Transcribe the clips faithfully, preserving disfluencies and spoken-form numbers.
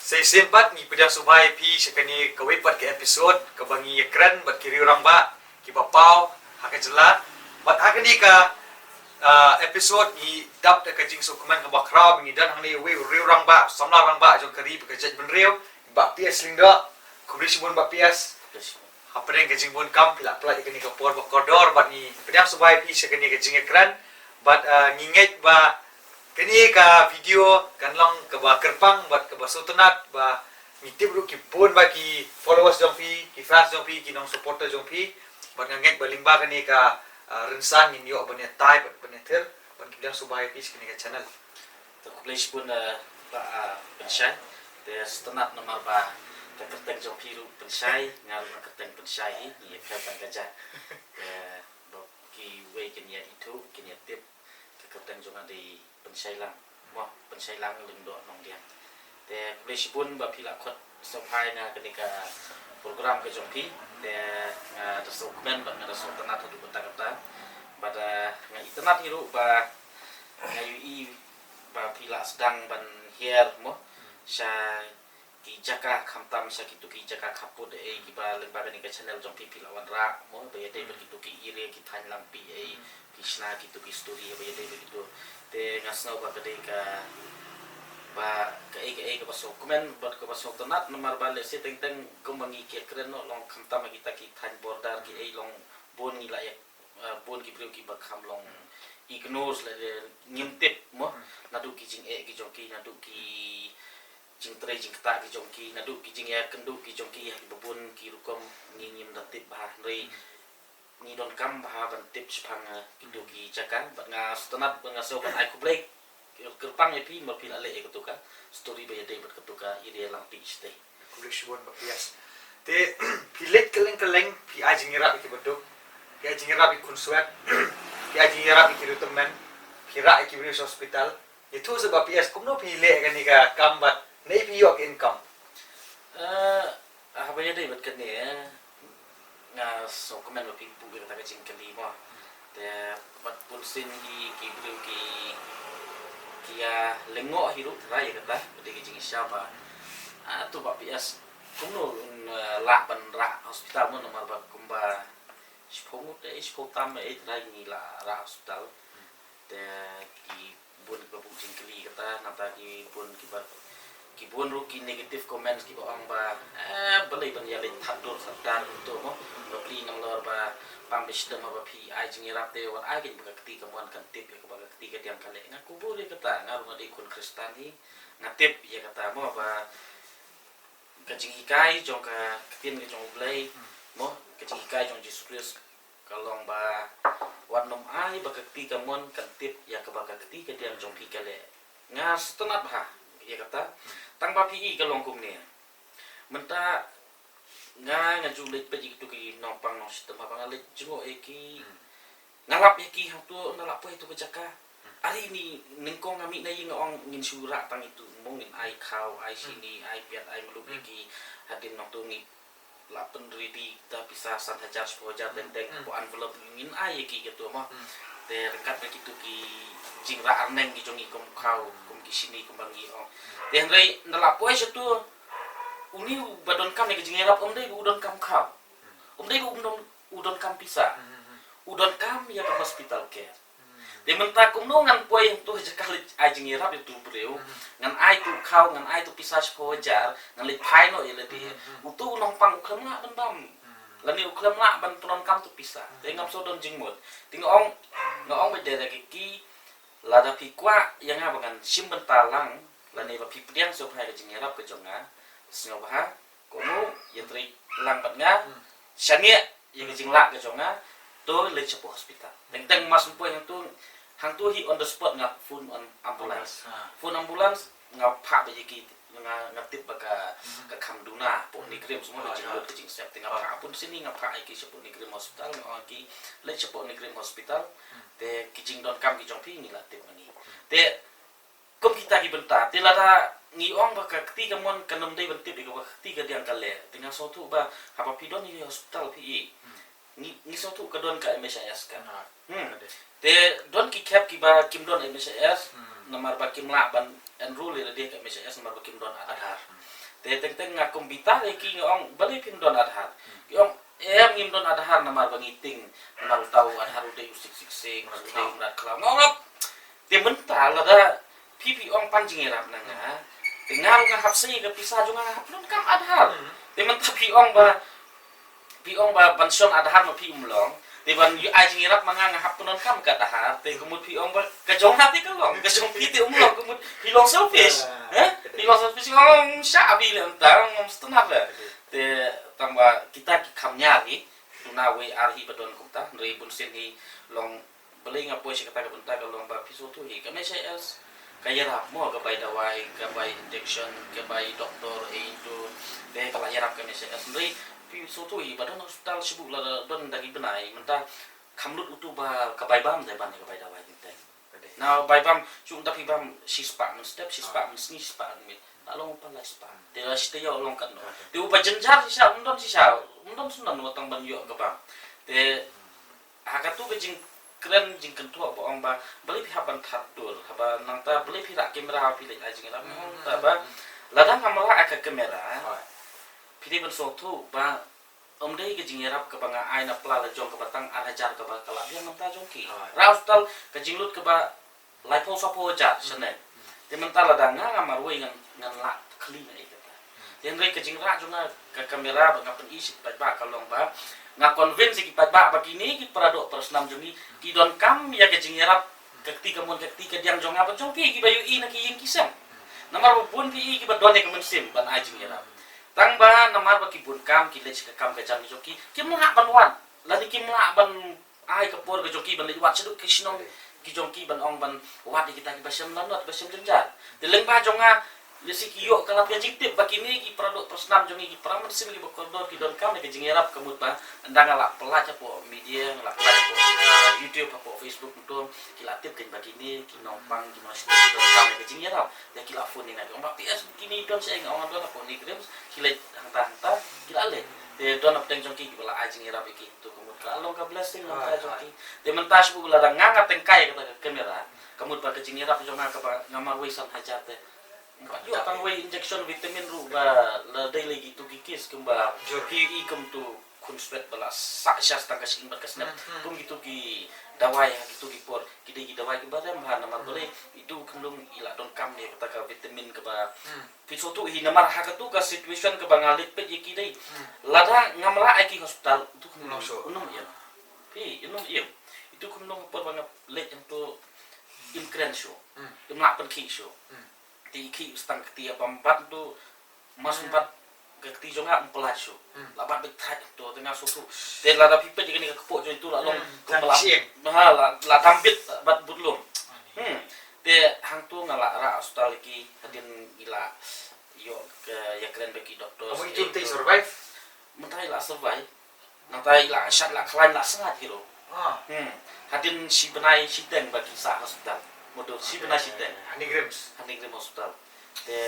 Sa shisien pat ngi pdiang sngewbha ïa phi sha kane kawei pat ka episode kaba ngi ïakren bad ki riew rangbah kiba paw ha ka jylla. Bad ha kane ka, ah, episode ngi dap da ka jingsngewkmen kaba khraw ba ngi don hangne uwei u riew rangbah, samla rangbah jong ka ri bad ka jaitbynriew, Bah P S Lyngdoh. Khublei shibun Bah P S. Hapdeng ka jingbun kam phi la pynlait ïa kane ka por ba kordor bad ngi pdiang sngewbha ïa phi sha kane ka jingïakren. Bad, ah, ngi ngeit ba kane ka video kan long kaba kyrpang bad kaba sngewtynnat ba ngi tip ruh ki bun ba ki followers jong phi, ki fans jong phi, ki nong supporter jong phi. Bad nga ngeit ba lyngba kane ka, ah, rynsan ngin ïoh ban ïatai bad ban ïathir. Bad ngi pdiang sngewbha ïa phi sha kane ka channel. Te khublei shibun, eh, Bah, ah, Pynshai. Te sngewtynnat namar ba ka kyrteng jong phi ruh Pynshai, nga ruh nga kyrteng Pynshai hi, ngi ïa pher tang ka jait. Te ba kiwei kin ïa ithuh, kin ïa tip, ka kyrteng jong nga dei Pynshai Lang. Mo, Pynshai Lang Lyngdoh Nongdiang. Te khublei shibun ba phi la khot sngewbha ïa nga kane ka program ka jong phi. Te nga da sngewkmen bad nga da sngewtynnat haduh katta katta. Bad, eh, nga itynnat hi ruh ba nga ïohi ba phi la sdang ban hiar mo sha ki jaka khamtam sha kitu ki jaka khappud eh kiba lyngba kane ka channel jong phi phi la wanrah mo ba ïadei bad kitu ki area ki thaiñ Langpih eh phi shna kitu ki story ba ïadei bad kitu. Te nga sngew ba ka dei ka ba kaei kaei kaba sngewkmen bad kaba sngewtynnat namar ba lehse teng teng kumba ngi ïakren noh long khamtam ha kita ki thaiñ border kiei long bun ngi la ïa, eh, bun ki briew kiba kham long ignore lane ngim tip mo naduh ki jingeh ki jong ki naduh ki jingtrei jingktah ki jong ki naduh ki jingïakynduh ki jong ki ha kiba bun ki rukom ngi ngim da tip bha hynrei ngi donkam bha ban tip shaphang, eh, kitu ki jaka bad nga sngewtynnat bad nga sngew ban ai khublei kyrpang ïa phi ba phi la leh ïa katu ka story ba ïadei bad katu ka area Langpih shatei. Khublei shibun Bah P S. Te phi leit kylleng kylleng phi ai jingïarap ïa kiba duk, phi ai jingïarap ïa ki khunswet, phi ai jingïarap ïa ki riewtymmen, phi rah ïa ki briew sha hospital. Ïathuh sa Bah P S kumno phi leh kane ka kam bad naei phi ïoh ka income? Eh, haba ïadei bad kane, eh, nga sngewkmen ba phi buh ïa kata ka jingkylli mo. Te bad bunsien hi ki briew ki, ki ïa lyngngoh hi ruh tharai ïa kata, ba dei ka jingshisha ba, ah, to Bah P S kumno un, eh, lah ban rah hospital mo namar ba kumba shiphew ngut eh, shiphew tam eh tharai ngi la rah hospital. Te ki bun kiba buh jingkylli kata nangta ki bun kiba ki bun ruh ki negative comments kiba ong ba, eh, balei ban ïaleit thad dur thad dar kumto mo. Bapli nalor ba pang ba shitom haba phi ai jingïarap te wat ai kein ba ka kti kamon kan tip ïa kaba ka kti kadiang ka leh. Nga kubur ïa kata, nga ruh nga dei khun Khristan hi, nga tip ïa kata mo ba ka jinghikai jong ka ktien ka jong U Blei mo, ka jinghikai jong Jisu Khrist ka long ba wat nym ai ba ka kti kamon kan tip ïa kaba ka kti kadiang jong phi ka leh. Nga sngewtynnat bha ïa kata. Tang ba phi i ka long kumne. Mynta nga nga ju leit peit ïa kitu ki nongpang nongshitom haba nga leit jngoh ïa ki. Nga lap ïa ki hangto nga lap poi ïa tu ka jaka. Are ni nyngkong nga mih na ïing nga ong ngin shu rah tang itu mo ngin ai khaw ai shini ai piat ai mluh ïa ki hadien nangto ngi la pynready da pisa san hajar shiphew hajar teng teng hapoh envelope ngin ai ïa ki katu mo. Te ryngkat bad kitu ki jingrah arneng ki jong ngi kum khaw kum ki shini kumba ngi ong. Te hynrei nda la poi shatu uni uba donkam ïa ka jingïarap um dei ba u donkam khaw. Um dei ba u don u donkam pisa. U donkam ïa ka hospital care. Te mynta kumno ngan poi hangto ha jaka leit ai jingïarap ïa tu briew. Ngan ai tu khaw ngan ai tu pisa shiphew hajar ngan leit phai noh ïa lade. Utu u nongpang u khlem lah ban bam. Lane u khlem lah ban pyndonkam tu pisa. Te ngam shu don jingmut. Te nga ong nga ong ba dei da ki lada phi kwah ïa nga ba ngan shim bynta lang lane ba phi pdiang sngewbha ïa ka jingïarap ka jong nga. Sngewbha kumno ïa trei lang bad nga. Shaniah ïa ka jinglah ka jong nga to leit shapoh hospital. Teng teng mas poi hangto hangto hi on the spot nga phone on ambulance. Phone ambulance nga phah ba ïa ki nga nga tip ba ka ka kham duna poh NEIGRIHMS mo ka jinglut ka jingsep te nga phah pun sini nga phah ïa ki shapoh NEIGRIHMS hospital nga ong ki leit shapoh NEIGRIHMS hospital. Te ki jingdonkam ki jong phi ngi la tip ma ngi. Te kum kita ki bynta te lada ngi ong ba ka kti kamon kan ym dei ban tip ïa ka ba ka kti kadiang ka leh te nga sngewthuh ba haba phi don ïa ka hospital phi i ngi ngi sngewthuh ka don ka MHIS ka. Te don ki khep kiba kim don MHIS namar ba kim lah ban enroll ïa lade ka M H I S namar ba kim don Aadhaar. Te teng teng nga kum bita ïa ki, nga ong balei phim don Aadhaar. Ki ong em, ngim don Aadhaar namar ba ngi tieng namar uta u Aadhaar u dei u six six six, u dei u mrad khlaw. Nga ong ap. Te mynta lada phi phi ong pan jingïarap na nga, te nga ruh nga hap sei ka pisa jong nga, nga hap pyndonkam Aadhaar. Te mynta phi ong ba phi ong ba ban shon Aadhaar ma phi um long. Te ban ïoh ai jingïarap ma nga, nga hap pyndonkam ka Aadhaar. Te ka mut phi ong ba ka jong nga te ka long, ka jong phi te um long, ka mut phi long selfish. Ha? Phi long selfish, ngam shah bit leh mynta, ngam sngewtynnat leh. Te tang ba kita ki kham ñiar hi, duna wei ar hi ba don kumta, hynrei bun sien hi long. Balei nga poi sha kata ka bynta ka long ba phi sngewthuh hi, ka M H I S ka ïarap mo, ka bai dawai, ka bai injection, ka bai doktor, eh, into, te ka la ïarap ka M H I S. Hynrei phi sngewthuh hi ba don hospital shibun la don da ki bnai mynta kham lut utu ba ka bai bam, da ban ka bai dawai teng teng. Na bai bam, shu da phi bam shispah mynstep, shispah mynsngi, shispah mynmiet. La long u palat shispah. Te la shi taïew long katno. Te uba jynjar shisha, ym don shisha, ym don shisha wat tang ban ïoh ka bam. Te ha katu ka jingkren jingkynthoh ba ong ba balei phi hap ban thad dur, haba nangta balei phi rah kamera ha phi leit ai jingïarap, nangta ba lada ngam rah ka kamera, phi dei ban sngewthuh ba ym dei ka jingïarap kaba nga ai na pla la jong kaba tang ar hajar kaba ka la biang namta jong ki. Rah hospital ka jinglut kaba laiphew saphew hajar shane. Te mynta lada nga, nga marwei ngan, ngan lah khlieh na ei kata. Te hynrei ka jingrah jong nga ka kamera ba nga pyni sha ki paidbah ka long ba nga convince ki paidbah ba kine ki para doh para snam jong ngi ki donkam ïa ka jingïarap ka kti kamon ka kti kadiang jong nga bad jong phi kiba ïohi na ki ïing ki sem. Namar ba bun phi i kiba don ïa ka mynsiem ban ai jingïarap. Tang ba namar ba ki bun kam ki leit sha ka kam ka jam jong ki, kim lah ban wad. Lane kim lah ban ai ka por ka jong ki ban leit wad shaduh ki shnong ki jong ki ban ong ban wad ïa kita kiba shem lanot, ba shem jynjar. Te lyngba jong nga, lehse ki ïoh ka lad ka jingtip ba kine ki para doh para snam jong ngi, ki para mynsiem kiba kordor ki donkam ïa ka jingïarap, ka mut ba ynda nga la pynlait hapoh media, nga la pynlait hapoh, ah, YouTube, hapoh Facebook, mynta ki la tip kein ba kine ki nongpang, ki nongshun ki donkam ïa ka jingïarap. Te ki la phone ïa nga, ki ong ba P S kine don shaei, nga ong don hapoh NEIGRIHMS, ki leit hangta hangta, ki la leit. Te don hapdeng jong ki kiba la ai jingïarap ïa ki. To ka mut ka long ka blessing na ka jong ki. Te mynta shu lada nga, nga tyngkai kata ka kamera, ka mut ba ka jingïarap jong nga kaba nga marwei san hajar te. Ïoh tang wei injection vitamin ruh ba la dei lei kitu ki case kumba phi i kum tu khun swet ba la sah sha tang ka shyieng bad ka snep. Kum kitu ki dawai ha kitu ki por ki dei ki dawai kiba rem bha namar balei itu khynlung i la donkam ïa kata ka vitamin kaba Phi sngewthuh hi namar ha katu ka situation kaba nga leit peit ïa ki dei. Lada ngam rah ïa ki hospital, itu khun long shuh. Ym ïoh. Phi, ym ïoh. Itu khun long por ba nga leit hangto im kren shuh. Im lah pynkhih shuh. Te i khih stang kti ïa bam bat tu mas bat ka kti jong nga ym pynlait shuh. La bat beit thait hangto te nga sngewthuh. Te lada phi peit ïa kane ka kpoh jong itu la long kumba la. Ha la, la dam bit bat but lum. Hmm. Te hangto nga la rah hospital ïa ki hadien ngi la ïoh ka ïakren bad ki doctors. Amo itu te survive? Mynta i la survive. Mynta i la shad la khlaiñ la sngat hi ruh. Hmm. Hadien shi bnai shiteng ba ki sah hospital. Mutdur shi bnai shiteng. Ha NEIGRIHMS. Ha NEIGRIHMS hospital. Te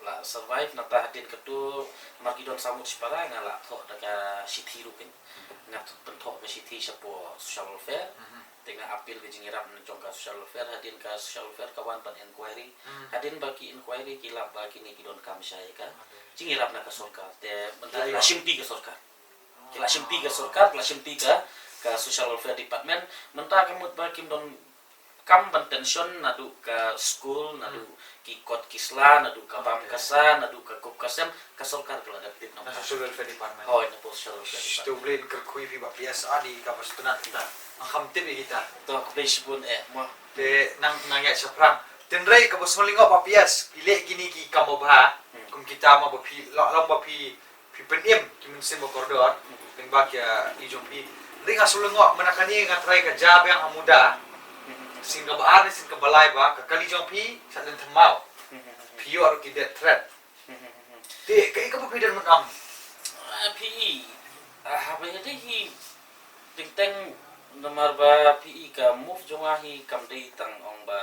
la survive nangta hadien katu namar ki don saw ngut shipara nga la thoh da ka shithi ruh kein. Nga pynthoh ka shithi shapoh social welfare. Te nga appeal ka jingïarap na jong ka social welfare, hadien ka social welfare ka wan ban inquiry. Hadien ba ki inquiry ki lap ba kine ki donkam shai ka jingïarap na ka sorkar. Te mynta ki la shimti ka sorkar. Ki la shimti ka sorkar, ki la shimti ka, ka social welfare department. Mynta ka mut ba kim donkam ban tension naduh ka skul, naduh ki kot ki sla, naduh ka bam ka sa, naduh ka kup ka sem, ka sorkar ka la dep tip na ka social welfare department. Hooid, na ka social welfare department. Te U Blei un kyrkhu ïa phi Bah P S, adi kaba sngewtynnat kumta. Ngam kham tip ïa kita. To, khublei shibun eh mo. Te nang, nang ïa shaphrang. Tynrai kaba sngewlyngngoh Bah P S, phi leh kine ki kam babha. Kum kita ma ba phi, la long ba phi Phi pynim ki mynsiem ba kordor lyngba ki, ah, i jong phi. Ring ha shu lyngngoh mynta kane nga trai ka ja biang ha muda. Sien kaba ar ne sien kaba lai ba ka kali jong phi sa lynthmaw. Phi ïoh ruh ki death threat. Te kaei kaba phi don ban ong? Ah, phi i, ah, haba ïadei hi teng teng namar ba phi i ka move jong nga hi kam dei tang ong ba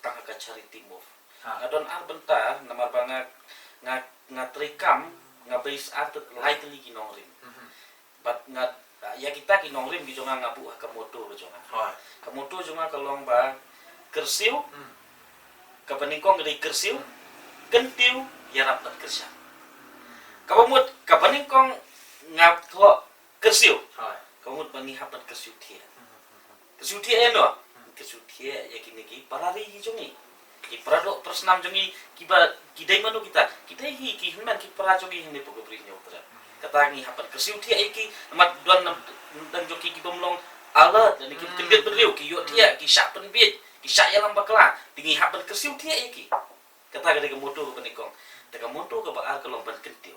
tang ha ka charity move. Nga don ar bynta namar ba nga, nga, nga treikam, nga base ar te, lai tylli ki nongrim. Bad nga, ïa kita ki nongrim ki jong nga nga buh ha ka motto ka jong nga. Ka motto jong nga ka long ba kyrsiew, Kaba nyngkong ka dei kyrsiew, kyntiew, ïarap bad kyrshan. Kaba mut, kaba nyngkong nga thoh kyrsiew. Hooid. Kaba mut ba ngi hap ban kyrsiew thiah. Kyrsiew thiah ïa no? Kyrsiew thiah ïa kine ki para ri jong ngi, ki para doh para snam jong ngi, kiba ki dei mano kita, ki dei hi ki hynmen ki para jong ngi hangne poh ka Bri Hynñiewtrep. Kata ngi hap ban kyrsiew thiah ïa ki, namar don na dang jong ki ki bym long alert, lane ki kyndit bynriew, ki ïoh thiah, ki shah pynbiej, ki shah ïalam bakla. Te ngi hap ban kyrsiew thiah ïa ki. Kata ka dei ka motto kaba nyngkong. Te ka motto kaba ar ka long ban kyntiew.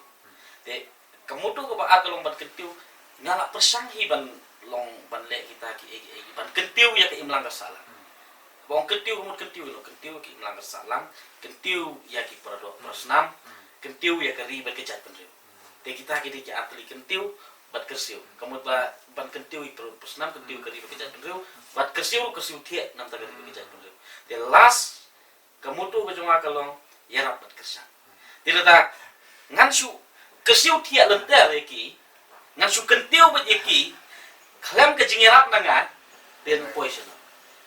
Te ka motto kaba ar ka long ban kyntiew, nga la pyrshang hi ban long ban leh kita ki ei ki ei ban kyntiew ïa ka imlang ka sahlang. Ba ong kyntiew ka mut kyntiew, no, kyntiew ïa ka imlang ka sahlang, kyntiew ïa ki para doh para snam, kyntiew ïa ka ri bad ka jaitbynriew. Te kita ki dei ki ar tylli, kyntiew bad kyrsiew. Ka mut ba ban kyntiew ïa ki para doh para snam, kyntiew ïa ka ri bad ka jaitbynriew, bad kyrsiew, kyrsiew thiah namar ka ri bad ka jaitbynriew. Te last, ka motto ka jong nga ka long ïarap bad kyrshan. Te lada ngan shu kyrsiew thiah lynter ïa ki, ngan shu kyntiew bad ïa ki khlem ka jingïarap na nga, te yn poi shano?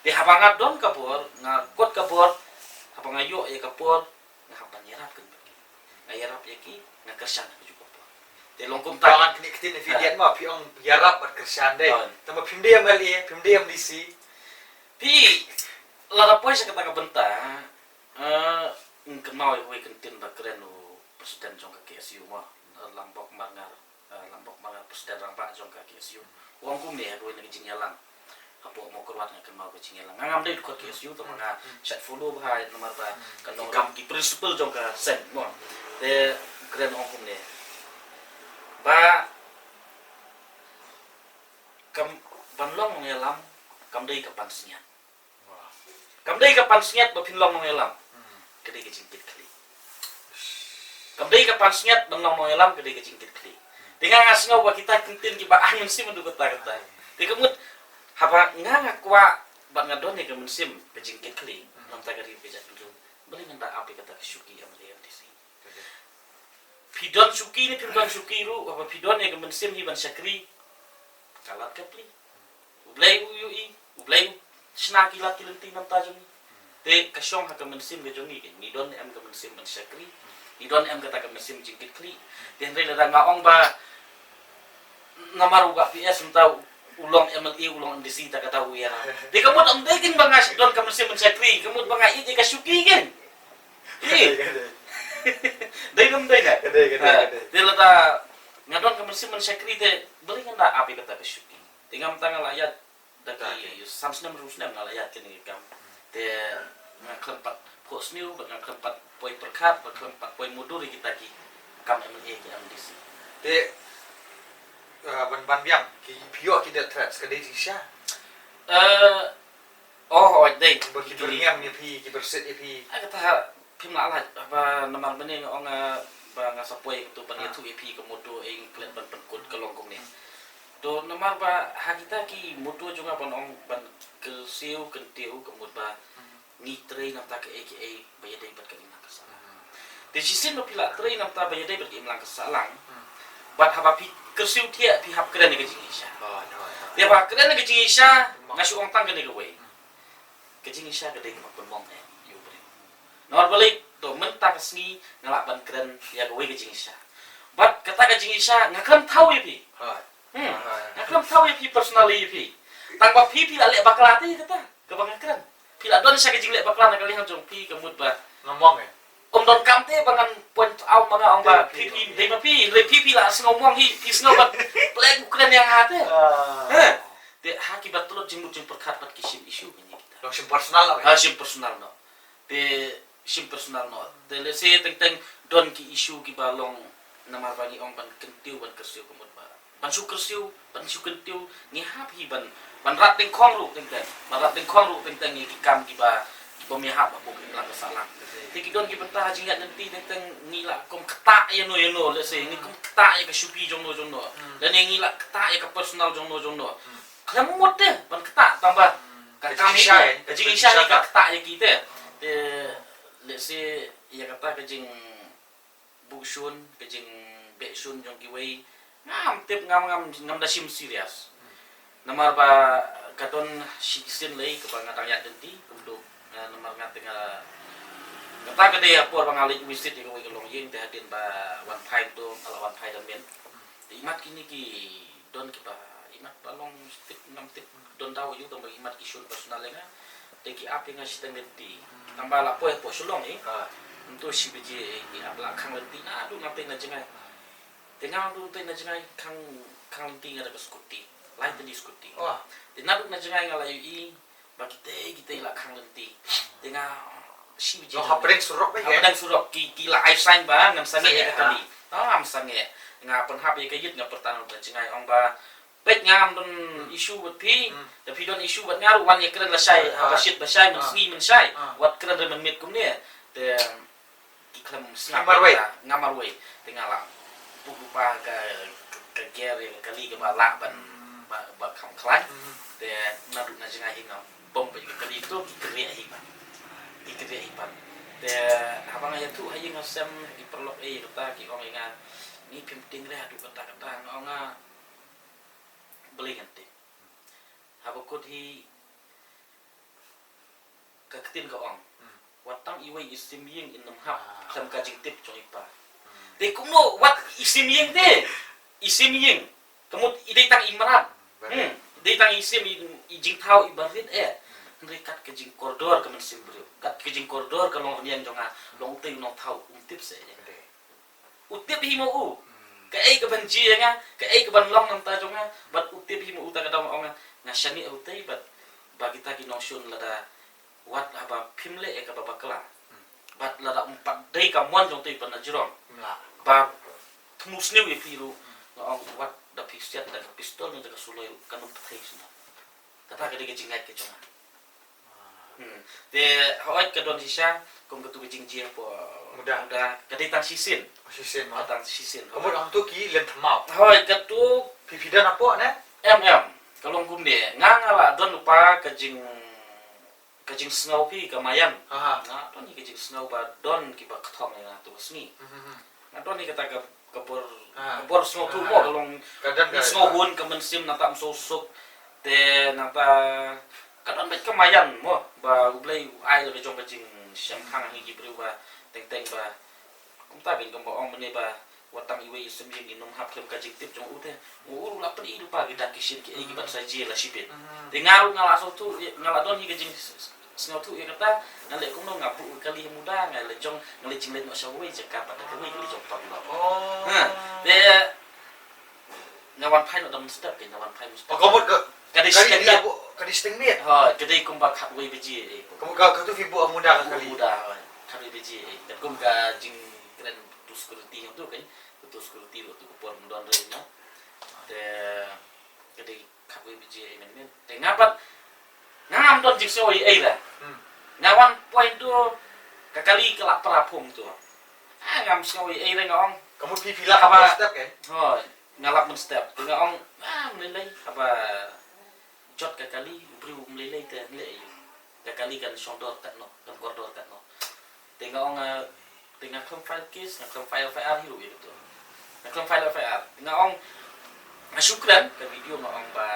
Te haba nga don ka bor, nga kot ka bor, haba nga ïoh ïa ka bor, nga hap ban ïarap kynbeit ïa ki. Nga ïarap ïa ki, nga kyrshan ha kajuh ka por. Te long kumta. Ba ngan knieh ktien ïa phi, ha, Dian, ma phi ong ïarap bad kyrshan de. Hooid. Tangba phim dei M L A, phim dei M D C. Phi, lada poi sha kata ka bynta, eh, nga kynmaw ïa kawei ka ktien ba kren u president jong ka K S U mo, eh, Lambok Marngar, eh, Lambok Marngar, president rangbah jong ka K S U. U ong kumne ha kawei na ka jingïalang. Hapoh Mawkyrwat nga kynmaw ka jingïalang. Nga ngam dei dkhot K S U, tangba nga shait follow bha namar ba ka nongrim ki principal jong ka seng mo. Te u kren u ong kumne. Ba kam, ban long nongïalam kam dei ka pansngiat. Kam dei ka pansngiat ba phin long nongïalam. Ka dei ka jingkitkhlieh. Kam dei ka pansngiat ban long nongïalam, ka dei ka jingkitkhlieh. Te nga nga sngew ba kita ki ktien kiba ai mynsiem haduh katta katta. Te ka mut haba nga nga kwah bad nga don ïa ka mynsiem ka jingkitkhlieh namar ka ri ka jaitbynriew, balei ngan da ap ïa kata ka shuki M L A M D C? Phi don shuki ne phim don shuki ruh, haba phi don ïa ka mynsiem hi ban shakri, ka lad ka plie. U Blei u ïohi, U Blei u shna ki lad ki lynti namar jong ngi. Te ka shong ha ka mynsiem ka jong ngi, ngi don em ka mynsiem ban shakri, ngi don em kata ka mynsiem jingkitkhlieh. Te hynrei lada nga ong ba namar u Bah P S mynta u long M L A, u long M D C, te kata u ïarap. Te ka mut ym dei kein ba nga don ka mynsiem ban shakri, ka mut ba nga ïeit ïa ka shuki kein. Ïeit. Dei ne ym dei ne? Ka dei, ka dei, ka dei. Te lada nga don ka mynsiem ban shakri te balei ngan da ap ïa kata ka shuki? Te nga mynta nga la ïaid da ki san snem, hynriew snem nga la ïaid kane ka kam. Te nga khlem pat phohsniew bad nga khlem pat poi pyrkhat bad khlem pat poi mudui ïa kita ki kam M L A ki M D C. Te, eh, ban, ban biang ki, phi ïoh ki death threats, ka dei jingshisha? Eh, oh, oh, dei. Ba ki byrngem ïa phi, ki byrsit ïa phi. Ai, kata phim lah lait, ba namar mynne nga ong, eh, ba nga sa poi katu ban ïathuh ïa phi ka motto, eh, nga klet ban pynkut ka long kumne. To namar ba ha kita ki motto jong nga ban ong ban kyrsiew kyntiew, ka mut ba ngi trei namar kaei kaei ba ïadei bad ka imlang ka sahlang. Te shisien ba phi lah trei namar ba ïadei bad ka imlang ka sahlang, bad haba phi kyrsiew thiah phi hap kren ïa ka jingisha. Te haba kren ïa ka jingisha, nga shu ong tang kane kawei. Ka jingisha ka dei kaba pynlong eh ïa u briew. Namar balei? To mynta ka sngi nga lah ban kren ïa kawei ka jingisha. Bad kata ka jingisha nga khlem thaw ïa phi. Hmm. Nga khlem thaw ïa phi personally ïa phi. Tang ba phi phi lah leh bakla te ïa kata kaba nga kren. Phi lah don sha ka jingleh bakla na ka liang jong phi, ka mut ba ngam ong eh. Ym don kam te ba ngan point out ma nga ong ba phi phi dei ma phi, hynrei phi phi lah sngew mong hi, phi sngew ba phi lah kren ïa nga te. Te ha kiba tlot jingmut jingpyrkhat bad ki shim issue kane kita. Long shim personal lah. Ha, shim personal noh. Te shim personal noh. Te lehse teng teng don ki issue kiba long namar ba ngi ong ban kyntiew ban kyrsiew, ka mut ba ban shu kyrsiew ban shu kyntiew ngi hap hi ban, ban rat dyngkhong ruh teng teng, ban rat dyngkhong ruh teng teng ïa ki kam kiba, kiba ym ïahap hapoh ka imlang ka sahlang. Te ki don ki bynta ha jingïaid lynti teng teng ngi lah kum ktah ïa no ïa no, lehse ngi kum ktah ïa ka shuki jong no jong no, lane ngi lah ktah ïa ka personal jong no jong no. Khlem mut te ban ktah, tang ba ka kam hi, ka jingisha hi ka ktah ïa ki te. Te lehse ïa kata ka jingbuh shun, ka jingbeh shun jong kiwei, ngam tip, ngam, ngam, ngam da shim serious. Namar ba ka don shisien lei kaba nga dang ïaid lynti kumto, eh, namar nga te nga Kata ka dei ha por ba nga leit visit ïa kawei ka longïing, te hadien ba wan phai to, ba la wan phai da miet. Te imat kine ki don kiba, imat ba long tip ngam tip don daw ïa u, tang ba imat ki shun personal ïa nga. Te ki ap ïa nga shiteng lynti. Tang ba la poi hapoh Shillong hi. Ntu shi baje ki ap la khang lynti, naduh nga peit na jngai. Te nga naduh peit na jngai khang, khang lynti nga da ka scooty. Lai tylli scooty. Te naduh na jngai nga la ïohi ba kitei, kitei la khang lynti. Te nga shi baje. Hapdeng surok ba, hapdeng surok ki, ki la ai sign ba ngam sangeh ïa ka kali. Ah, ngam sangeh. Nga pynhap ïa ka ïit, nga pyrta naduh na jngai, ong ba, peit, ngam don issue bad phi. Da phi don issue bad nga ruh, wan ïakren lashai, ba shit ba shai, mynsngi mynshai. Wat kren re mynmiet kumne. Te ki khlem sngap, nga marwei. Te nga la buh lypa ka, ka gear ïa ka kali kaba lah ban, ba, ba kham khlaiñ. Te naduh na jngai hi nga bom beit ïa ka kali to, ki kyrriah hi pat. Ki kyrriah hi pat. Te haba nga ïathuh ha ïing ha sem, ha ki paralok ei kata, ki ong ïa nga, ni phim tieng re haduh katta katta, nga ong nga, balei ngan tieng. Haba kut hi ka ktien ka ong, wat tang iwei i sim ïing in ym hap khlem ka jingtip jong i pa. Te kumno wat i sim ïing te? I sim ïing. Ka mut i dei tang i mrad. Hmm. I dei tang i sim i, i jingthaw i barit eh. Hynrei kat ka jingkordor ka mynsiem briew, kat ka jingkordor ka longrynïeng jong nga, long utei u nongthaw um tip seh ïa nga. U tip hi mo u kaei kaban jia ïa nga, kaei kaban long na bynta jong nga, bad u tip hi mo u, ta ka daw nga ong nga, nga shaniah utei, bad ba kita ki nongshun lada wat haba phim leh ïa kaba bakla, bad lada um pat dei ka mon jong utei ban da jrong, ba thmu sniew ïa phi ruh, nga ong wat da phi siat da ka pistol ne da ka suloi ruh kan ym pyrthei shuh. Kata ka dei ka jingngeit ka jong nga. Hmm. Te hooid ka don shisha, kum katu ka jingjia hapoh Muda. Muda, ka dei tang shisien. Oh, shisien, ka tang shisien. Ka mut hangtu ki lem thymmai. Hooid, katu. Phi phi don hapoh ne? Em, em. Ka long kumne. Nga nga la don lypa ka jing, ka jingsngew phi ka Mayan. Aha. Nga don hi ka jingsngew ba don kiba kthong ïa nga tu ka sngi. Hmm, hmm, hmm. Nga don hi kata ka ka bor, ka bor sngewthuh mo, ka long ka sngewhun ka mynsiem, nangta ym sngewsuk. Te nangta ka don beit ka Mayan mo, ba U Blei u ai la ka jong ka jingshemphang ha ki briew ba teng teng ba kumta kein, kumba ong mynne ba wat tang iwei i sim ïing in ym hap khlem ka jingtip jong u te. U ruh la pyni lypa ki dak ki shin kiei kiban sa jia la shibit. Te nga ruh nga la sngewthuh, nga la don hi ka jing sngewthuh ïa kata, nga leh kumno, nga buh ka kali ha Muda, nga leh jong, nga leh jingleit noh sha kawei jaka pat da kawei kali jong paralok. Oh. Ha. Te nga wan phai noh da mynstep, ke nga wan phai mynstep. Oh, ka mut ka, ka dei ka dei shiteng miet. Ka dei shiteng miet. Ha, ka dei kumba khatwei baje, eh. Ka mut ka, katu phi buh ha Muda ka kali. Muda, ha. Khatwei baje, eh. Katkum ka jingkren tu security hangtu, kan. Tu security ruh tu ka por ym don re, no. Te ka dei khatwei baje mynmiet. Te nga pat, nga ngam don jingsngew ei ei re. Hmm. Nga wan poi tu, ka kali ka la pra phung tu. Ah, ngam sngew ei ei re, nga ong. Ka mut phi phi lap mynstep, eh? Hooid, nga lap mynstep. Te nga ong, ah, mlei lei, haba jot ka kali, u briew mlei lei te, mlei ei. Ka kali kan shong dor katno, kan kordor katno. Te nga ong, eh, te nga khlem file case, nga khlem file F I R hi ruh ïa katu. Nga khlem file F I R. Te nga ong, nga shu kren ka video, nga ong ba,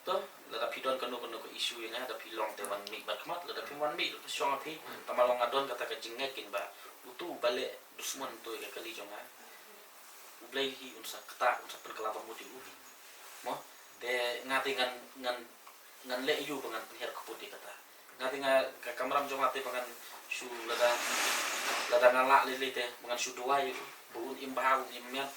to, lada phi don kano kano ka issue ïa nga, da phi long te wan mih bad khmat, lada phim wan mih, lada shong ha phi, tangba long nga don kata ka jingngeit kein ba utu u ba leh dusmon to ïa ka kali jong nga, U Blei hi un sa kta, un sa pynkylla bamut ïa u. Mo? Te nga te ngan, ngan, ngan leh aïu ba ngan pynhiar kput ïa kata. Nga te nga, ka kamram jong nga te ba ngan shu lada, lada nga lah lei lei te ba ngan shu duwai ïa u ba un im bha, un im miat,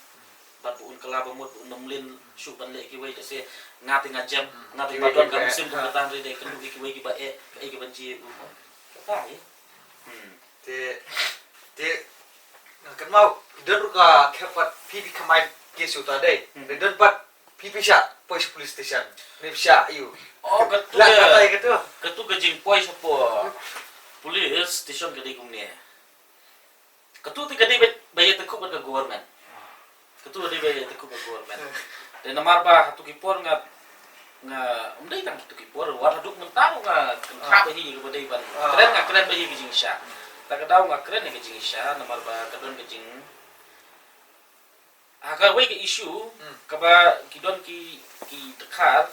bad ba un kylla bamut, ba un ym mlien shuh ban leh kiwei, lehse nga te nga jem, nga te ba don ka mynsiem kum kata, hynrei dei kynduh ïa kiwei kiba eh, kaei kaban jia ïa u. Kata hi. Hmm. Te, te, nga kynmaw, ki don ruh ka khep pat phi phi kynmaw case uta dei. Hmm. Te don pat phi phi shah poi sha police station. Ne phi shah ïa u. Oh, katu ka, katu ka jingpoi sha po-, police station ka dei kumne. Katu te ka dei ba, ba ïa tyngkhuh bad ka government. Katu ka dei ba ïa tyngkhuh bad ka government. Te namar ba hatu ki por nga, nga, ym dei tang hatu ki por, wat haduh mynta ruh nga kynthah ba hi kaba dei ban kren, nga kren ba hi ka jingshisha. Ta ka daw nga kren ïa ka jingshisha, namar ba ka don ka jing, ha kawei ka issue, kaba ki don ki, ki dkhar,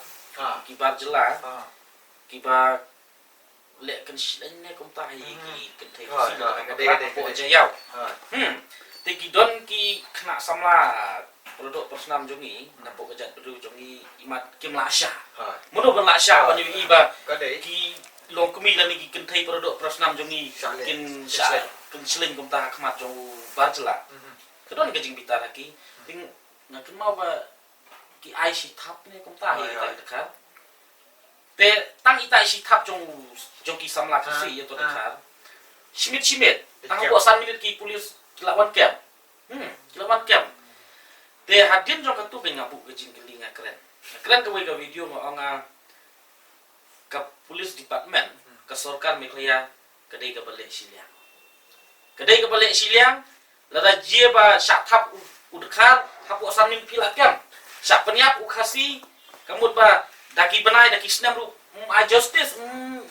ki bar jylla, kiba leh kynshlei ne kumta hi ki kynthei Khasi na ka dei ka dei ka dei. Te ki don ki khynnah samla, para doh para snam jong ngi na poh ka jaitbynriew jong ngi, imat kim lah shah. Mano ban lah shah ban ïohi ba ki longkmie lane ki kynthei para doh para snam jong ngi kin shah kynshlei kumta ha khmat jong u bar jylla. Ka don ka jingbitar ha ki. Te nga kynmaw ba ki ai shi thap ne kumta hi, ita i dkhar. Te tang ita i shi thap jong jong ki samla Khasi ïa uto u dkhar. Shimit shimit tang hapoh san minit ki pulit ki la wan kem. Hmm, ki la wan kem. Te hadien jong katu ka nga buh ka jingkylli, nga kren. Nga kren kawei ka video, nga ong, ah, ka police department, ka sorkar Meghalaya ka dei kaba leh shiliang. Ka dei kaba leh shiliang. Lada jia ba shah thap u, u dkhar, hapoh san minit phi la kem. Shah pynïap u Khasi, ka mut ba da ki bnai da ki snem ruh, mm, ai justice, mm,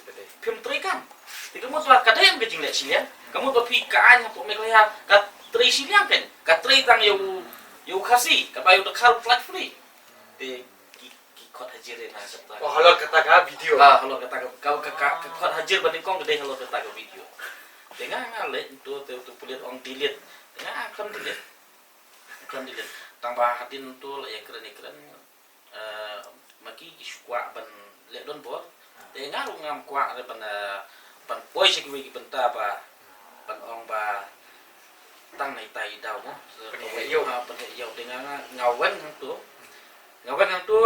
phim trei kam. Te ka mut ba ka dei em ka jingleh shiliang. Ka mut ba phi ka aiñ hapoh Meghalaya ka trei shiliang kan. Ka trei tang ïa u, ïa u Khasi, ka bai u dkhar u pynlait free. Te ki, ki khot hajir ïa nga kata. Oh, halor kata ka video. Ha, halor kata ka, ka, ka, ka, ka khot hajir ba nyngkong ka dei halor kata ka video. Te nga, nga leh ntu, te utu pulit ong delete. Te nga, ah, khlem delete. Khlem delete. Tang ba hadien ntu la ïa kren ïa kren. Eh, ma ki ki shu kwah ban leh donbor. Te nga ruh ngam kwah re ban, eh, ban poi sha kiwei ki bynta ba ban ong ba tang na ita i daw mo. Pynheh ïew. Ha, pynheh ïew. Te nga, nga, nga weng hangtu. Nga weng hangtu.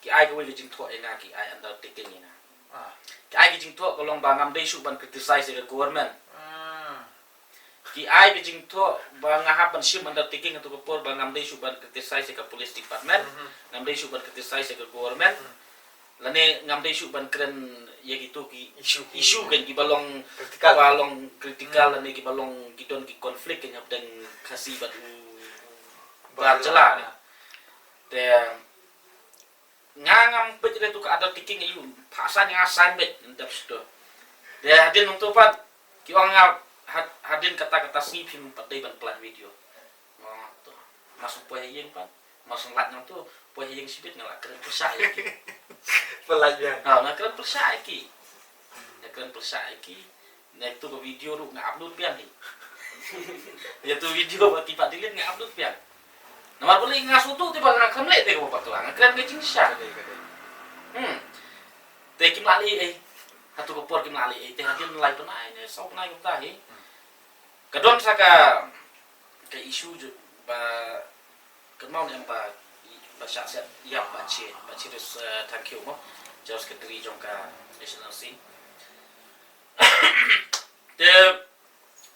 Ki ai kawei ka jingthoh ïa nga, ki ai undertaking ïa nga. Ah. Ki ai ka jingthoh ka long ba ngam dei shuh ban criticize ïa ka government. Ah. Ki ai ka jingthoh ba nga hap ban shim undertaking ha katu ka por ba ngam dei shuh ban criticize ïa ka police department, ngam dei shuh ban criticize ïa ka government. Lane ngam dei shuh ban kren ïa kitu ki issue, issue kan kiba long critical, ba long critical lane kiba long ki don ki conflict kan hapdeng Khasi bad u bar jylla. Te nga ngam peit re tu ka undertaking ïa u, phah sign nga sign beit, ym dep shuh. Te hadien nangtu pat ki ong nga had-, hadien kata kata sngi phim pat dei ban pynlait video. Nga ong to, mas poi ha ïing pat, mas lait nangtu, poi ha ïing shibit nga la kren pyrshah ïa ki. Pynlait ïa. Ha, nga kren pyrshah ïa ki. Nga kren pyrshah ïa ki. Ïa tu ka video ruh nga upload biang hi. Ïa tu video ba ki pat delete nga upload biang. Namar balei nga sngewthuh te ba nga khlem leh te kaba bakla, nga kren ka jingshisha. Ka dei, ka dei. Hmm. Te kim lah leh ei. Ha tu ka por kim lah leh ei. Te hadien lai bnai ne saw bnai kumta hi. Hmm. Ka don sa ka, ka issue ju ba, kynmaw ne em ba, ba shah siat ïap Bah Chi, Bah Chiris, eh, Thangkhiew mo, General Secretary jong ka H N R C. Te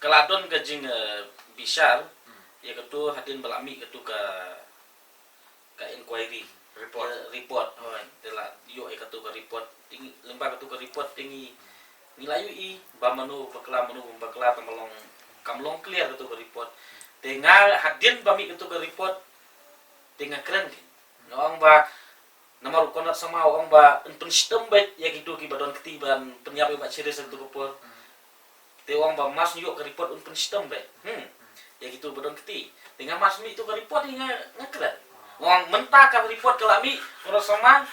ka la don ka jing, eh, bishar ïa katu hadien ba la mih katu ka, ka inquiry. Report. Eh, report, hooid. Te la ïoh ïa katu ka report. Te ngi, lyngba katu ka report te ngi, ngi la ïohi ba mano bakla, mano bym bakla, kam long, kam long clear katu ka report. Te nga hadien ba mih katu ka report te nga kren, nga ong ba namar u Conrad Sangma u ong ba yn pynshitom beit ïa kitu kiba don kti ban pynïap ïa u Bah Chiris ha katu ka por. Te u ong ba mas ïoh ka report un pynshitom beit. Hmm. Ïa kitu ba don kti. Te nga mas mih tu ka report hi nga, nga kren. U ong mynta ka report ka la mih, Conrad Sangma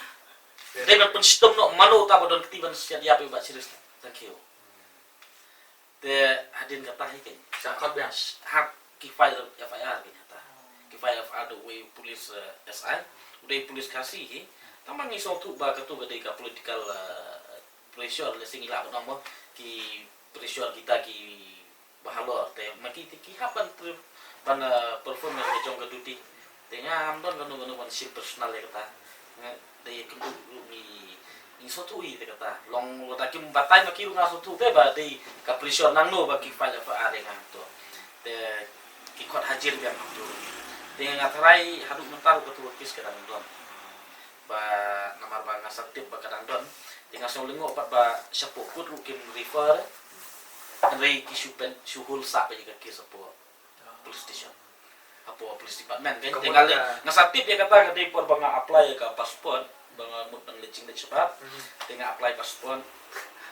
dei ban pynshitom noh mano uta ba don kti ban siat ïap ïa u Bah Chiris Thangkhiew. Te hadien kata hi kein. Sa khot biang. Hap ki file F I R kein hata. Ki file F I R da uwei u police, eh, S I. U dei police Khasi hi. Tang ba ngi sngewthuh ba katu ka dei ka political, eh, pressure, lehse ngi lah ban ong ba ki pressure kita kiba halor. Te ma ki te ki hap ban pre-, ban, eh, perform ïa ka jong ka duty. Te ngam don kano kano ban shim personal ïa kata. Nga dei kynduh ruh ngi, ngi sngewthuh ïa kata. Long lada kim batai ma ki ruh nga sngewthuh te ba dei ka pressure nangno ba ki file F I R ïa nga to. Te ki khot hajir biang to. Te nga tharai haduh mynta ruh katu ka case ka dang don. Ba namar ba nga sa tip ba ka dang don. Te nga sngew lyngngoh pat ba shapoh court ruh kim refer. Hynrei ki shu pen, shu hold sah ba ïa ka case hapoh police station. Hapoh police department, kan? Te nga, nga sa tip ïa kata ka dei por ba nga apply ïa ka passport, ba nga mut ban leit jingleit shabar. Te nga apply passport,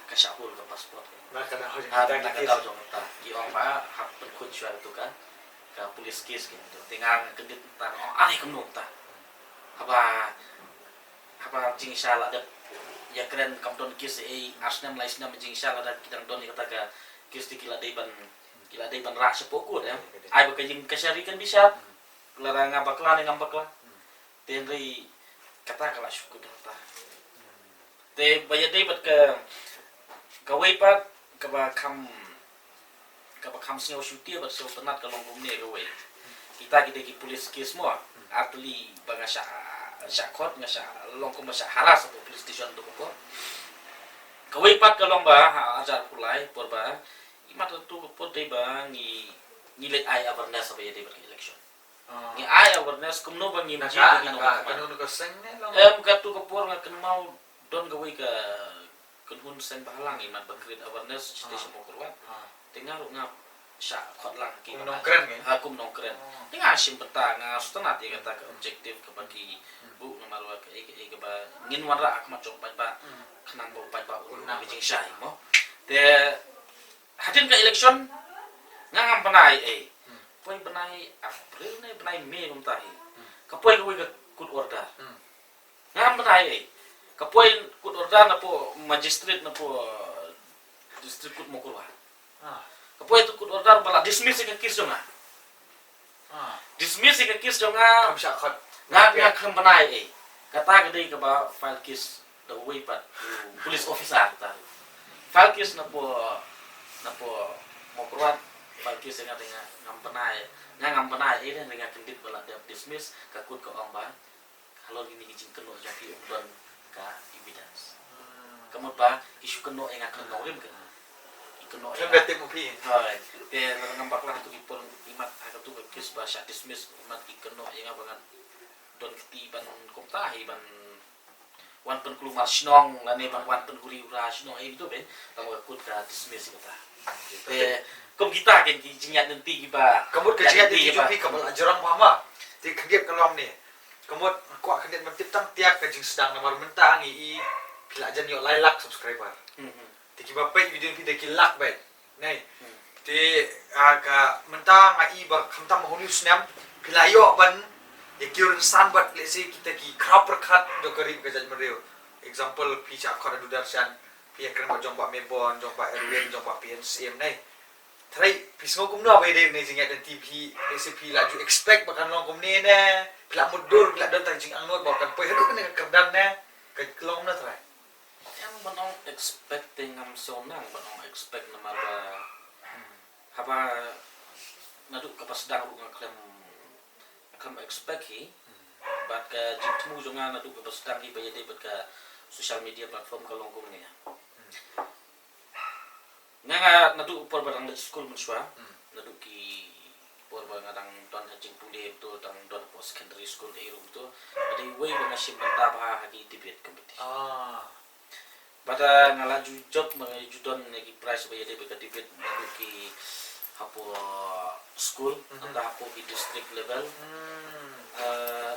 ka shah hold ka passport. Na ka daw jong kata ki ong ba hap pynkhuid shuwa tu ka, ka police case, kan? Te nga, nga kyndit ta, nga ong, "Are kumno ta?" Haba, haba jingshisha la dep Ïa kren kam don case ei, ar snem lai snem jingshisha lada ki dang don ïa kata ka case te ki la dei ban, ki la dei ban rah shapoh court, em. Ai ba ka ïing kashari kan bishar. Lada nga bakla ne ngam bakla. Te hynrei kata ka la shu kut hangta. Te ba ïadei bad ka, kawei pat kaba kham, kaba kham sngew shuti bad sngewtynnat ka long kumne kawei. Kita ki dei ki police case mo. Ar tylli ba nga shah, shah khot, nga shah long kumba shah harass hapoh police station tu ka por. Kawei pat ka long ba ha hajar arphew lai por ba, imat tu ka por dei ba ngi, ngi leit ai awareness ba ïadei bad ka election. Ah. Ngi ai awareness kumno ba ngim Na jied ka, ïa ki na nongmihkhmat. Ka, kano ka seng ne long? Em, katu ka por nga kynmaw don kawei ka kynhun seng bhalang imat ba create awareness sha station Mawkyrwat. Ah. Te nga ruh nga shah khot lang ki Kum ba nongkren, eh? Ha, kum nongkren. Oh. Te nga shim bynta, nga sngewtynnat ïa kata ka objective kaba ki buh namar ba kaei kaei kaba ngin wanrah ha khmat jong u paidbah. Hmm. Khnang ba u paidbah un Un nang. Ka jingshai mo. Te hadien ka election nga ngam bnai ei. Hmm. Poi bnai April ne bnai May kumta hi. Hmm. Ka poi kawei ka court order. Hmm. Ngam bnai ei. Ka poi court order napoh magistrate napoh District Court Mawkyrwat. Ah. Ka poi tu court order ba la dismiss ka case jong nga. Ah. Dismiss ka case jong nga. Kam shah khot. Nga, nga khlem bnai ei. Kata ka dei kaba file case da uwei pat u police officer kata. File case napoh, napoh Mawkyrwat, file case nga te nga ngam bnai, nga ngam bnai ei, nga kyndit ba la dep dismiss, ka court ka ong ba halor kine ki jingkynnoh jong phi ym don ka evidence. Hmm. Ka mut ba ki shu kynnoh ïa nga khlem nongrim ka. Ki kynnoh ïa Khlem nga. Da tip u phi. Hooid. Te lada ngam bakla tu ki por imat ha katu ka case ba shah dismiss imat ki kynnoh ïa nga ba ngan don kti ban kumta hi ban wan pynkulmar shnong lane ban wan pynhuri hura shnong ei tu ben. Tang ba ka court ka dismiss kata. Hmm, Te kum kita ken ki jingïaid lynti kiba Ka mut ka jingïaid lynti jong phi kaba la jrong bha ma. Te khyndiat ka long ne. Ka mut nga kwah khyndiat ban tip tang tiak ka jingsdang namar mynta ngi i phi la jan ïoh lai lak subscriber. Hmm, hmm. Te kiba peit video phi da ki lak beit. Nei. Hmm. Te, ah, ka mynta nga i ba khamtam ma hynñiew snem phi la ïoh ban ïa kiew rynsan bad lehse kita ki khraw pyrkhat jong ka ri ka jaitbynriew. Example phi shah khot Adu Darshan, phi ïa kren bad jong Bah Mebon, jong Bah Erwin, jong Bah P N Syiem nei. Trai, phi sngew kumno ba ïadei ne jingïaid lynti phi, lehse phi la ju expect ba kan long kumne ne, phi la mutdur, phi la don tang jingangnud ba kan poi haduh kane ka kyrdan ne, ka long na trai. Em ban ong expect te ngam sngew nang ban ong expect namar ba haba naduh kaba sdang ruh nga khlem, nga khlem expect hi. Bad ka jingthmu jong nga naduh kaba sdang hi ba ïadei bad ka social media platform ka long kumne. Nga, nga naduh por ba dang leit skul mynshuwa, naduh ki por ba nga dang don ha jingpule to dang don hapoh secondary school ka ïa ruh to. Nga dei uwei ba nga shim bynta bha ha ki debate competition. Ah. Bad, ah, nga la ju jop, nga ju don ïa ki prize ba ïadei bad ka debate naduh ki hapoh school, nangta hapoh ki district level. Hmm. Ah,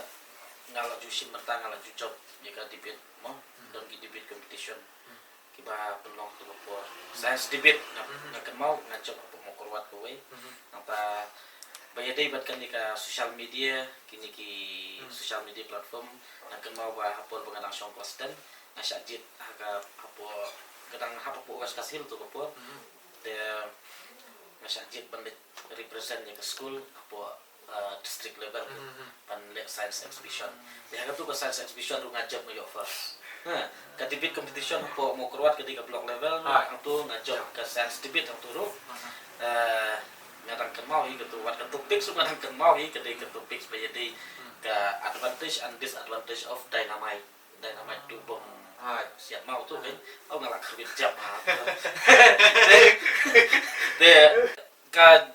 nga la ju shim bynta, nga la ju jop ïa ka debate mo, don ki debate competition. Hmm. Kiba pynlong ha katu ka por. Science debate nga, nga kynmaw nga jop hapoh Mawkyrwat kawei. Nangta ba ïadei bad kane ka social media, kine ki social media platform, nga kynmaw ba ha por ba nga dang shong klas ten, nga shah jied ha ka hapoh, ka dang hap hapoh West Khasi Hills tu ka por. Te nga shah jied ban leit represent ïa ka school hapoh, uh, district level, ban leh science exhibition. Te ha katu ka science exhibition ruh nga jop, nga ïoh first. Ha, ka debate competition hapoh Mawkyrwat ka dei ka block level, hangtu nga jop ka science debate hangtu ruh. Uh, nga dang kynmaw hi katu, wat ka topic ruh nga dang kynmaw hi, ka dei ka topic ba ïadei ka advantage and disadvantage of dynamite. Dynamite tu bom. Siat maw tu kan. Au nga la khyrwit jam ha. Te ka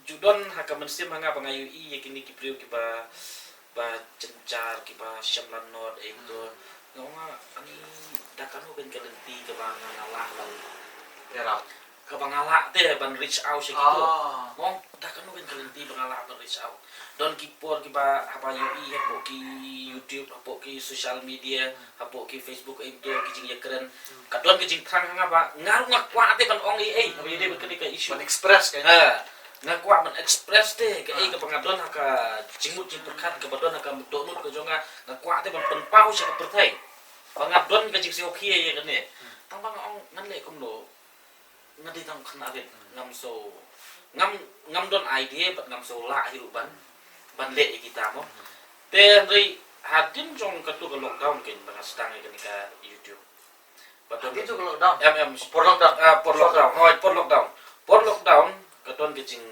ju don ha ka mynsiem ha nga ba nga ïohi ïa kine ki briew kiba, ba jynjar, kiba shem lanot ei to. Nga ong ani da kano kan ka lynti kaba nga lah ban ïarap. Kaba nga lah te ban reach out sha kitu. Nga ong da kano kan ka lynti ba nga lah ban reach out. Don ki por kiba haba ïohi hapoh ki YouTube, hapoh ki social media, hapoh ki Facebook, ei to ki jingïakren. Ka don ka jingthrang ha nga ba nga ruh nga kwah te ban ong ei ei haba ïadei bad kane ka issue. Ban express ka. Ha, nga kwah ban express te kaei kaba nga don ha ka jingmut jingpyrkhat kaba don ha ka dohnud ka jong nga, nga kwah te ban pynpaw sha ka pyrthei. Ba nga don ka jingsngewkhia ïa kane. Hmm. Tang ba nga ong ngan leh kumno. Nga dei tang khynnah rit, hmm, ngam shu, ngam, ngam don idea bad ngam shu lah hi ruh ban, ban leh ïa kita mo. Hmm. Te hynrei hadien jong katu ka lockdown kein ba nga sdang ïa kane ka YouTube. Ba don, hadien jong ka lockdown? Em, em. Por lockdown? Ah, por lockdown. Hooid, por lockdown. Por lockdown ka don ka jing,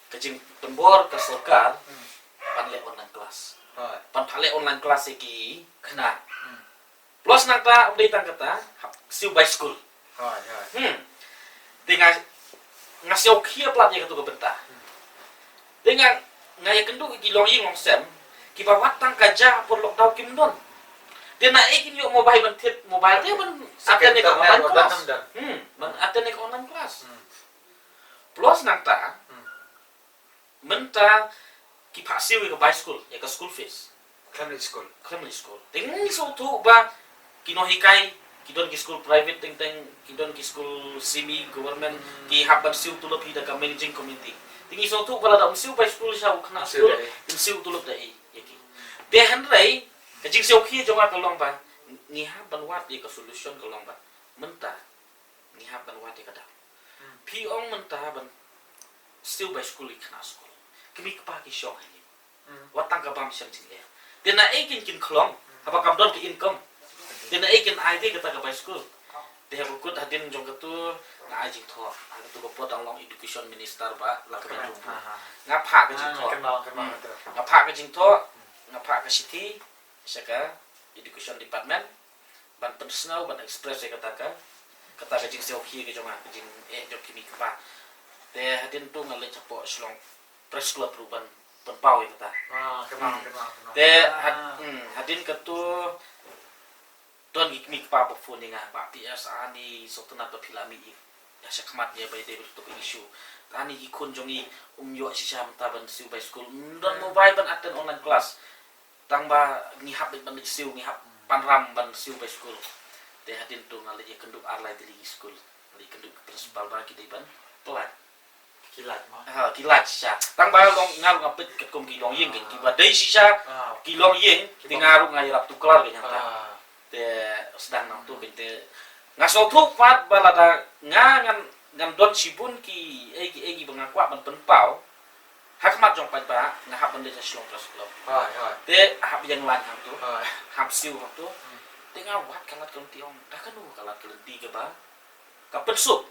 ka jingpynbor ka sorkar, hmm, ban leh online class. Hooid. Ban phah leh online class ïa ki khynnah. Hmm. Plus nangta ym dei tang kata, hap siew bai skul. Hooid, hooid. Hmm. Te nga, nga sngewkhia palat ïa katu ka bynta. Hmm. Te nga, nga ïakynduh ïa ki longïing longsem, kiba wat tang ka ja por lockdown kim don. Te naei kin ïoh mobile ban thied, mobile te ban attend ïa ka online class. Hmm, ban attend ïa ka online class. Hmm. Plus nangta, hmm, mynta ki phah siew ïa ka bai skul, ïa ka school fees. Khlem leit skul. Khlem leit skul. Te ngi sngewthuh ba ki nonghikai, ki don ki skul private teng teng, ki don ki skul semi government, hmm, ki hap ban siew tulop hi da ka managing committee. Te ngi sngewthuh ba lada ym siew bai skul sha u khynnah skul, ym siew tulop da ei ïa ki. Te hynrei ka jingsngewkhia jong nga ka long ba ngi hap ban wad ïa ka solution ka long ba mynta ngi hap ban wad ïa ka dang. Hmm. Phi ong mynta ban siew bai skul ïa ki khynnah skul. Kmie kpa ki shong ha ïing. Hmm. Wat tang ka bam shem jingeh. Te naei kin kin khlong. Hmm. Haba kam don ka income. Te naei kin ai te kata ka bai skul. Te haba kut hadien jong katu nga ai jingthoh. Ha katu ka por dang long education minister ba Lahkmen Rymbui. Ha, ha. Nga phah ka jingthoh. Ah, kynmaw, kynmaw, hmm, katu. Nga phah ka jingthoh. Hmm. Nga phah ka shithi sha ka education department. Ban pynsngew, ban express ïa kata ka, kata ka jingsngewkhia ka jong nga, ka jingeh jong ki kmie kpa. Te hadien tu nga leit hapoh Shillong Press Club ruh ban pynpaw ïa kata. Ah, kynmaw, hmm, kynmaw, kynmaw. Te had-, ah, hmm, hadien katu don ki kmie kpa ba phone ïa nga, "Bah P S, ani sngewtynnat ba phi la mih ïa, ïa shakhmat ïa ba ïadei bad katu ka issue. Ani ki khun jong ngi um ïoh shisha mynta ban siew bai skul. Ym don, hmm, mobile ban attend online class." Tang ba ngi hap ban leit siew, ngi hap ban ram ban siew bai skul. Te hadien tu nga leit ïakynduh ar lai tylli ki skul. Nga leit ïakynduh ki principal ba ki dei ban pynlait. Ki lait ma? Ha, ki lait shisha. Tang ba long nga ruh nga peit katkum ki longïing kein, ah, kiba dei shisha, ah, ki longïing, kiba, te nga ruh nga ïarap tuklar kein hangta. Ah. Te sdang nangtu kein te nga sngewthuh pat ba lada nga ngan, ngan don shibun ki, eh, ki, eh, kiba nga kwah ban pynpaw ha khmat jong paidbah, nga hap ban leit sha Shillong Press Club. Hooid, hooid. Te hap ïeng line hangtu. Hooid. Hap siew hangtu. Hmm. Te nga wad ka lad ka lynti, ong, da kano ka lad ka lynti kaba ka pynsuk.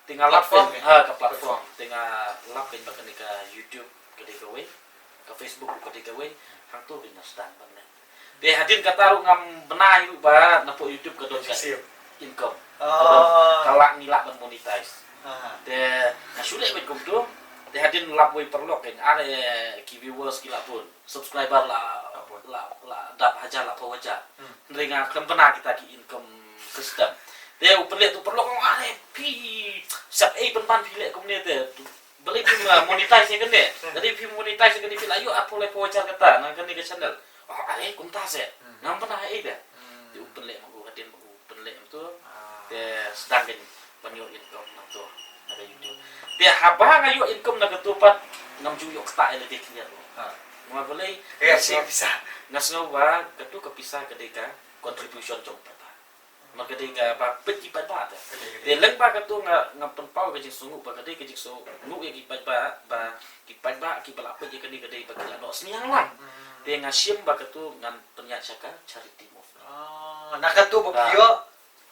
Te nga lap, platform, eh, ha, ka platform. Platform. Te nga lap kein ba kane ka YouTube ka dei kawei, ka Facebook ka dei kawei, hangtu kein nga sdang ban leh. Te hadien kata ruh ngam bna ruh ba napoh YouTube ka don ka, ka siew income. Ah. Ka don, ka lah, ngi lah ban monetize. Ah. Te nga shu leh beit kumtu. Te hadien lap wei paralok kein, are ki viewers ki la bun. Subscriber la, la bun, la, la dap hajar, la phew hajar. Hmm. Hynrei nga khlem bna kita ki income system. Te u pynleh tu paralok, "Are phi, sep ei pynban phi leh kumne te. Balei phim, ah, monetize ïa kane? Lada phim monetize ïa kane phi la ïoh arphew laiphew hajar kata na kane ka channel." "Oh, are kumta se. Hmm. Ngam bna ei de." Hmm. Te u pynleh ma u, hadien ma u pynleh ma tu. Ah. Te sdang kein ban ïoh income na tu, na ka YouTube. Te haba nga ïoh income na katu pat, ngam ju ïoh ktah ïa lade khyndiat ruh. Ha. Namar balei? Nga sngew, pisa. Nga sngew ba katu ka pisa ka dei ka contribution jong paidbah. Namar ka dei kaba peit ki paidbah te. Ka dei, ka dei. Te leng ba katu nga, nga pynpaw ka jingsngewnguh ba ka dei ka jingsngewnguh ïa ki paidbah, ba ki paidbah kiba la peit ïa kane ka dei ba ki la noh synñiang lang. Hmm. Te nga shim ba katu ngan pynïaid sha ka charity movement. Ah, na katu ba phi ïoh,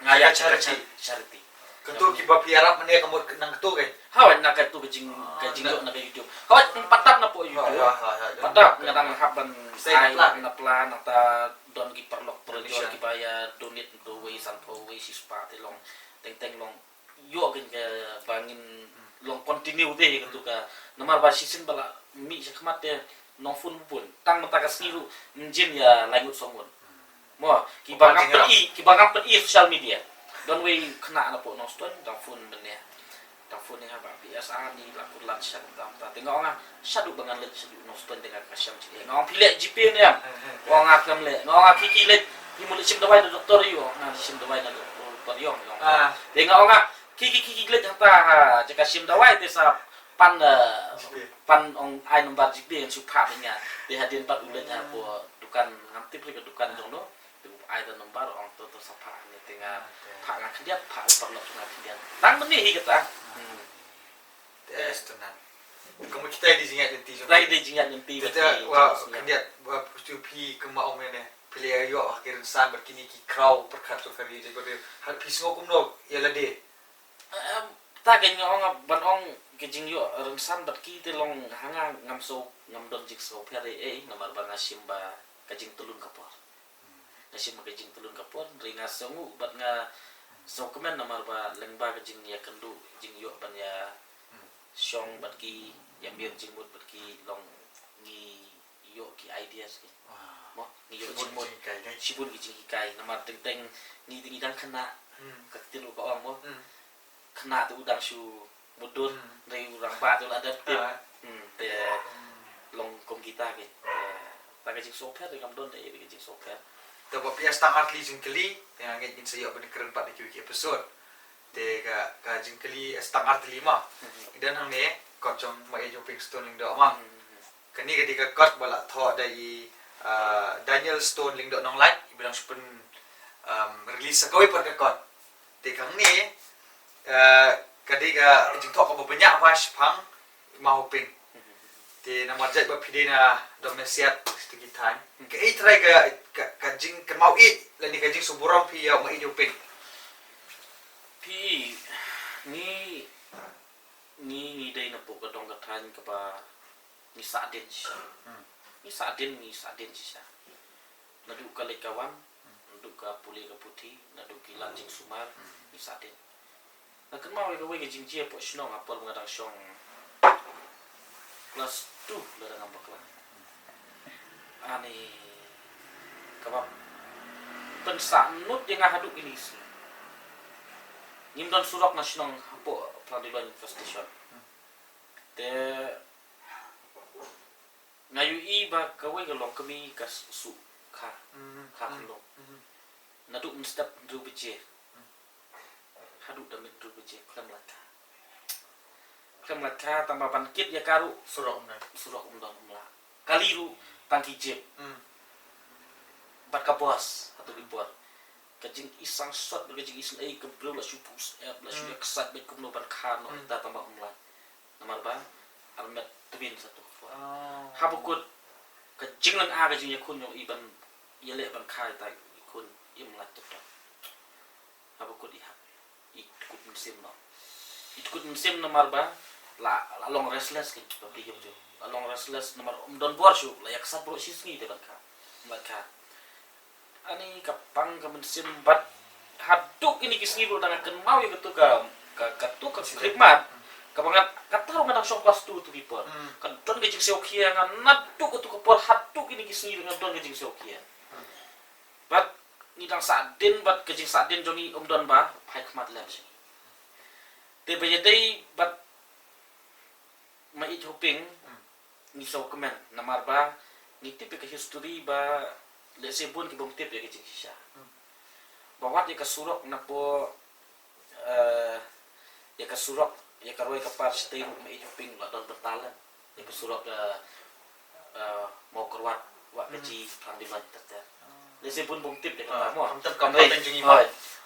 nga ïa ka charity. Charity. Katu kiba phi ïarap mynne ka mut na katu kein? Hooid, na katu ka jing, ah, ka jingïoh na ka YouTube. Hooid, pat dap napoh YouTube. Hooid, hooid, hooid. Pat dap nga dang hap ban ai na pla, nangta don ki paralok parajor kiba ïa donate tu wei sanphew, wei shispah, te long teng teng long ïoh kein kaba ngin long continue te ïa katu ka. Namar ba shisien ba la mih shakhmat te nongphone bun. Tang mynta ka sngi ruh mynjin ïa lai ngut saw ngut. Mo, kiba ngam pyni, kiba ngam pyni social media. Don wei khynnah napoh Nongstoiñ, dang phone mynne. Dang phone ïa nga, "Bah P S, ani la kular sha kumta kumta." Te nga ong nga, "Shaduh ba ngan leit shaduh Nongstoiñ te nga ka shem jingeh." Nga ong, "Phi leh GPay ne em?" Nga ong nga, "Khlem leh." Nga ong nga, "Ki, ki leit, phi mut leit shim dawai na doktor ïa u?" Nga ong nga, "Shim dawai na doktor ïa u." Nga ong nga, "Ki, ki, ki, ki leit hangta ha jaka shim dawai te sa pan, eh, pan ong ai number GPay ngan shu phah ïa nga." Te hadien pat u leit hapoh dukan, ngam tip re ka dukan jong no. Te ai da number, ong to, to sa phah hangne te nga phah nga khyndiat, phah paralok nga khyndiat. Tang mynne hi kata. Hmm. Te sto nan. Kumba kita i dei jingïaid lynti jong phi. Kita i dei jingïaid lynti jong phi. Te wa khyndiat wa phi kumba ong ne. Phi la ïoh ha ki rynsan bad kine ki khraw pyrkhat jong phi, ha phi sngew kumno ïa lade? Em, ta ka nga ong ban ong ka jingïoh rynsan bad ki te long ha nga ngam sngewdon jingsngewpher ei ei namar ba nga shim ba ka jingtlun ka por. Nga shim ba ka jingtlun ka por, hynrei nga sngew bad nga sngewkmen namar ba lyngba ka jingïakynduh, jingïoh ban ïa shong bad ki, ïa miet jingmut bad ki long ngi ïoh ki ideas ki. Mo, ngi ïoh jingmut, shibun ki jinghikai. Namar teng teng ngi dang khynnah, ka ktien u ka ong mo. Khynnah te u dang shu mudui, hynrei u rangbah te u la dep tip. Te long kum kita ki. Te ta ka jingsngewpher, te ngam don da ei ka jingsngewpher. Te ba phi ïa stang artylli jingkylli, te nga ngeit ngin sa ïoh ban kren pat ha kiwei ki episode. Te ka, ka jingkylli stang artylli ma. I don hangne, kot jong Ma Ïeit Hoping Stone Lyngdoh ma. Kane ka dei ka kot ba la thoh da i, ah, Daniel Stone Lyngdoh Nonglait, i ba dang shu pyn, um, release sa kawei pat ka kot. Te kane, ah, ka dei ka jingthoh kaba bniah ba shaphang Ma Hoping. Te namar jait ba phi dei na dong na siat, Mister Kithan. Kaei trai ka, ka, ka jingkynmaw ïeit lane ka jingsngewburom phi ïa Ma Ïeit Hoping? Phi, ngi, ngi, ngi dei na pdeng ka dong ka thaiñ kaba ngi sahdien shisha. Ngi sahdien, ngi sahdien shisha. Naduh ka leit ka wan, naduh ka pule ka puthi, naduh ki lad jingsumar, ngi sahdien. Nga kynmaw ïa kawei ka jingjia hapoh shnong ha por ba nga dang shong class two lada ngam bakla. Ani kaba pynsahnud ïa nga haduh kine ki sngi. Ngim don surok na shnong hapoh Phlang Diloin Infestation. Te nga ïohi ba kawei ka longkmie ka shu kha, kha khunlung. Naduh mynstep hynriew baje haduh da miet hynriew baje khlem lait kha. Khlem lait kha, tang ba ban kit ïa ka ruh surok um don, surok um don, um lah. Kali ruh tang ki jeep. Bad ka bos hato ki por. Ka jingisang sot, ka jingisang ei, ka briew la shu pus ep, la shu ïa ksat bad kumno ban kha noh ita tang ba um lait. Namar ba armet twin sa tu. Haba kut ka jinglong a ka jingïakhun jong i ban ïaleh ban kha ita i khun, im lait tep tep. Haba kut i hap, i kut mynsiem noh. I kut mynsiem namar ba la, la long restless ki ba phi ïoh ju. La long restless namar um don bor shuh, la ïa ksat baroh shi sngi te ban kha. Ban kha. Ani ka pang ka mynsiem bad haduh kine ki sngi ruh dang kynmaw ïa katu ka, ka, katu ka khlieh mat. Kaba nga, kata ruh nga dang shong class two tu ki por. Ka don ka jingsngewkhia nga naduh katu ka por haduh kine ki sngi ruh nga don ka jingsngewkhia. Bad ngi dang sahdien bad ka jingsahdien jong ngi um don ba phai khmat lem sha ngi. Te ba ïadei bad Ma Ïeit Hoping, ngi sngewkmen namar ba ngi tip ïa ka history ba lehse bun ki bym tip ïa ka jingshisha. Ba wat ïa ka surok napoh, eh, ïa ka surok, ïa ka roi ka par shatei ruh Ma Ïeit Hoping la don bynta lem. Ïa ka surok, eh, eh, Mawkyrwat, Wahkaji, Phlang Diloin ter ter. Lehse bun bym tip ïa kata mo.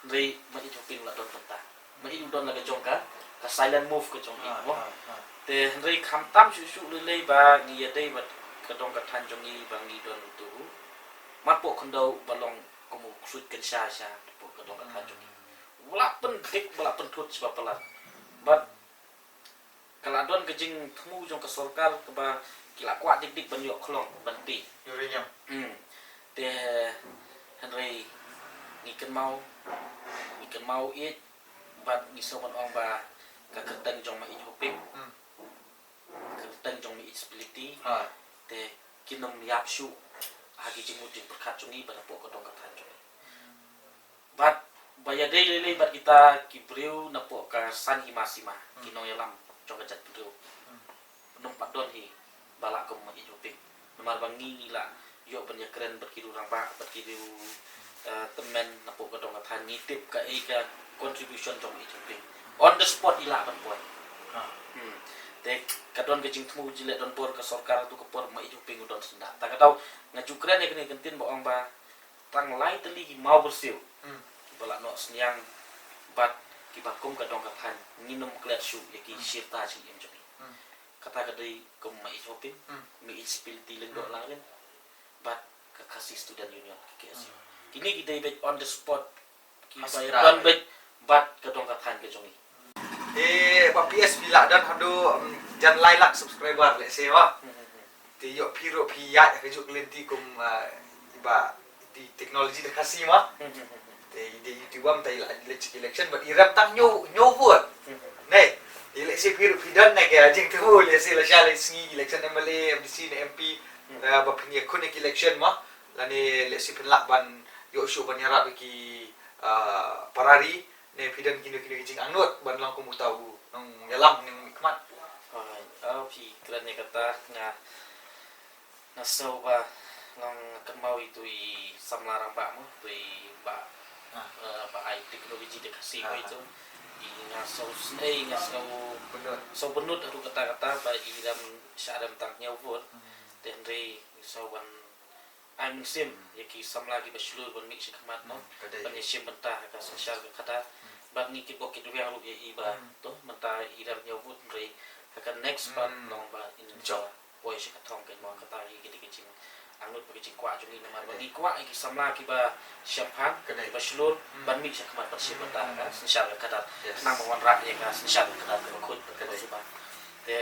Hynrei Ma Ïeit Hoping la don bynta. Ma Ïeit u don la ka jong ka, ka silent move ka jong i mo. Te hynrei khamtam shuh shuh lei lei ba ngi ïadei bad ka dong ka thaiñ jong i ba ngi don utu u. Mat poh khyndew ba long kum u ksuid kynsha sha poh ka dong ka thaiñ jong i. Ba la pyndik, ba la pynthut sha ba palat. Bad ka la don ka jingthmu jong ka sorkar kaba ki la kwah dik dik ban ïoh khlong ban pei. Uranium. Te hynrei ngi kynmaw, ngi kynmaw ïeit bad ngi sngewbha ban ong ba ka kyrteng jong Ma Ïeit Hoping, ka kyrteng jong Ma Ïeit Spility, te kin ym ïap shuh ha ki jingmut jingpyrkhat jong ngi bad hapoh ka dong ka thaiñ jong ngi. Bad ba ïadei lei lei bad kita ki briew napoh ka saiñ hima sima, ki nongïalam jong ka jaitbynriew. Ym pat don hi ba lah kum Ma Ïeit Hoping. Namar ba ngi ngi la ïoh ban ïakren bad ki riew rangbah, bad ki riew, eh, tymmen napoh ka dong ka thaiñ, ngi tip kaei ka contribution jong Ma Ïeit Hoping. On the spot i lah ban poi. Te ka don ka jingthmu jingeh don bor ka sorkar tu ka por Ma Ïeit Hoping u don syndah. Ta ka daw nga ju kren ïa kane ka ktien ba ong ba Tang lai tylli ki mawbyrsiew kiba la noh synñiang bad kiba kum ka dong ka thaiñ ngim klet shuh ïa ki shirta jingim jong ngi. Kata ka dei kum ma i Hopin, ma i Spilti Lyngdoh Langrin bad ka Khasi Student Union, ka K S U. Kine ki dei beit on the spot, ki bai ban beit bad ka dong ka thaiñ ka jong ngi. Eh, ba P S phi lah don haduh, um, jan lai lak subscriber, let's say, wa. Te ïoh phi ruh phi ïaid ha kajuh ka lynti kum, uh, i ba i technology da Khasi ma. Te i dei YouTuber, te i la leit election, but i rem tang hynñiew, hynñiew vote. Ne, i let's say phi ruh phi don ne ka jingthmu, let's say lashai sngi election M L A, M D C ne M P, uh, ba phin ïakhun ïa ki election ma. Lane let's say phin lah ban ïoh shuh ban ïarap ïa ki, uh, para ri, ne phi don kino kino ki jingangnud ban long kum uta u nongïalam ne u mihkhmat. Alright, uh, phi kren ïa kata, nga, nga sngew ba long kynmaw ïa uto i samla rangbah mo, uto i ba, uh, ba ai technology da Khasi mo ito. I nga sngew sngewsih, nga sngew sngewbynnud haduh katta katta ba i rem shah rem tang hynñiew vote. Te hynrei nga sngew ban ai mynsiem ïa ki samla kiba shlur ban mih shakhmat mo, ban ïashim bynta ha ka synshar ka khadar. Bad ngi kitbok kitrwiang ruh ïa i ba to mynta i rem hynñiew vote, hynrei ha ka next pat long ba in jop poi sha ka thong, ka mo, kata hi ka dei ka jingangnud bad ka jingkwah jong ngi, namar ba ngi kwah ïa ki samla kiba shemphang, kiba shlur ban mih shakhmat ban shim bynta ha ka synshar ka khadar. Khnang ba wanrah ïa ka synshar ka khadar kaba khuid bad kaba suba. Te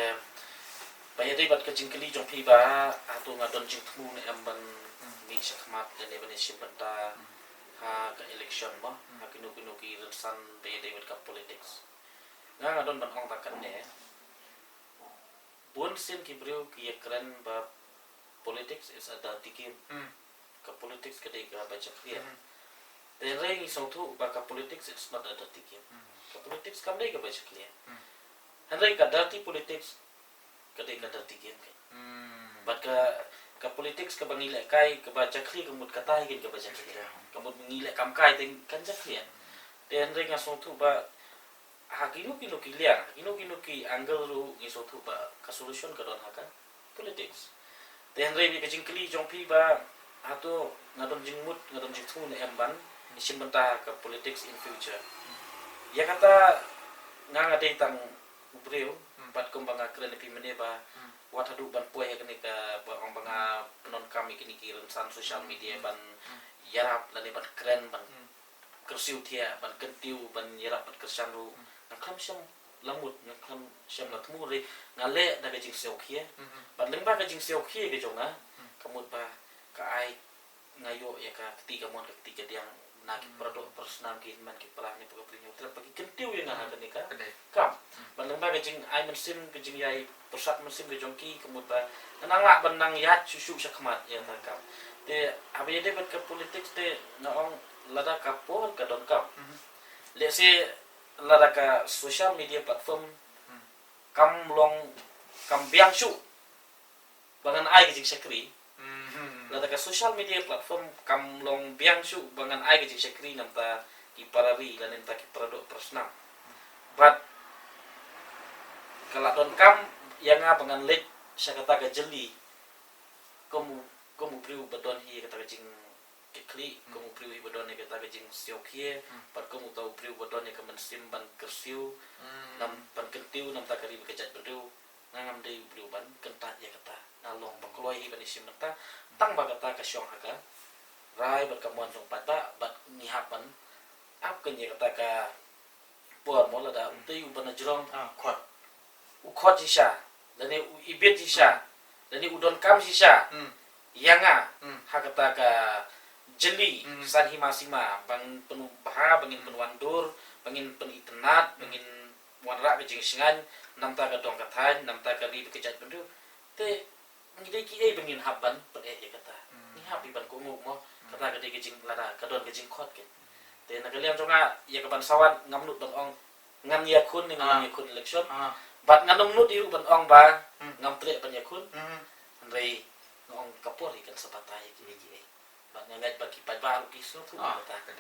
ba ïadei bad ka jingkylli jong phi ba hato nga don jingthmu ne em ban mih shakhmat lane ban ïashim bynta ha ka election mo, ha kino kino ki rynsan ba ïadei bad ka politics. Nga, nga don ban ong ba kane. Bun sien ki briew ki ïakren ba politics is a dirty game. Ka politics ka dei kaba jakhlia. Te hynrei ngi sngewthuh ba ka politics it's not a dirty game. Ka politics kam dei kaba jakhlia. Hynrei ka dirty politics ka dei ka dirty game ka. Bad ka, ka politics kaba ngi lehkai kaba jakhlia, ka mut kata hi kan kaba jakhlia. Ka mut ngi leh kam kai te kan jakhlia. Te hynrei nga sngewthuh ba ha kino kino ki liang, ha kino kino ki angle ruh ngi sngewthuh ba ka solution ka don ha ka politics. Te hynrei ka jingkylli jong phi ba hato nga don jingmut, nga don jingthmu ne em ban shim bynta ha ka politics in future. Ïa kata nga, nga dei tang u briew, bad kumba nga kren ïa phi mynne ba wat haduh ban poi ha kane kaba ong ba nga pyndonkam ïa kine ki rynsan social media ban ïarap lane ban kren, ban kyrsiew thiah, ban kyntiew, ban ïarap, ban kyrshan ruh. Nga khlem shym la mut, nga khlem shym la thmu, hynrei nga leh da ka jingsiewkhia. Bad lyngba ka jingsiewkhia ka jong nga, ka mut ba ka ai nga ïoh ïa ka kti kamon, ka kti kadiang na ki paradoh parasnam, ki hynmen ki para, ne para bri, ne para, ba ki kyntiew ïa nga ha kane ka kam. Bad lyngba ka jingai mynsiem, ka jingïai pyrsad mynsiem ka jong ki, ka mut ba nga nang lah ban nang ïaid shuh shuh shakhmat ïa ka kam. Te haba ïadei bad ka politics te nga ong lada ka por ka donkam. Let's say lada ka social media platform kam long, kam biang shuh ba ngan ai ka jingshakri. Lada ka social media platform kam long biang shuh ba ngan ai ka jingshakri na bynta ki para ri lane na bynta ki paradoh parasnam. Bad ka la donkam ïa nga ba ngan leit sha kata ka jylli kum u, kum u briew ba don hi ïa kata ka jing ki khlieh, kum u briew hi ba don ïa kata ka jingsiewkhia, bad kum uta u briew ba don ïa ka mynsiem ban kyrsiew, nam ban kyntiew na bynta ka ri bad ka jaitbynriew. Nga ngam dei u briew ban kyntait ïa kata. Nga long ba kloi hi ban ïashim bynta tang ba kata ka shong ha ka rai bad ka mon jong paidbah, bad ngi hap ban ap kane ïa kata ka por mo, lada u dei u ba na jrong, u khot shisha, lane u ibit shisha, lane u donkam shisha ïa nga ha kata ka jylli san hima sima, ba ngin pynbha, ba ngin pynwandur, ba ngin pynitynnad, ba ngin wanrah ka jingshngaiñ na bynta ka dong ka thaiñ, na bynta ka ri bad ka jaitbynriew. Te ngi dei kiei ba ngin hap ban pyneh ïa kata? Ngi hap hi ban kohnguh mo. Kata ka dei ka jing, lada ka don ka jingkhot keiñ. Te na ka liang jong nga, ïa ka ban sa wan, ngam nud ban ong ngan ïakhun ne ngam ïakhun election. Bad ngan ym nud hi ruh ban ong ba ngam treh ban ïakhun. Hynrei nga ong ka por hi kan sa batai ïa kiei kiei. Bad nga ngeit ba ki paidbah ruh ki sngewthuh ïa kata.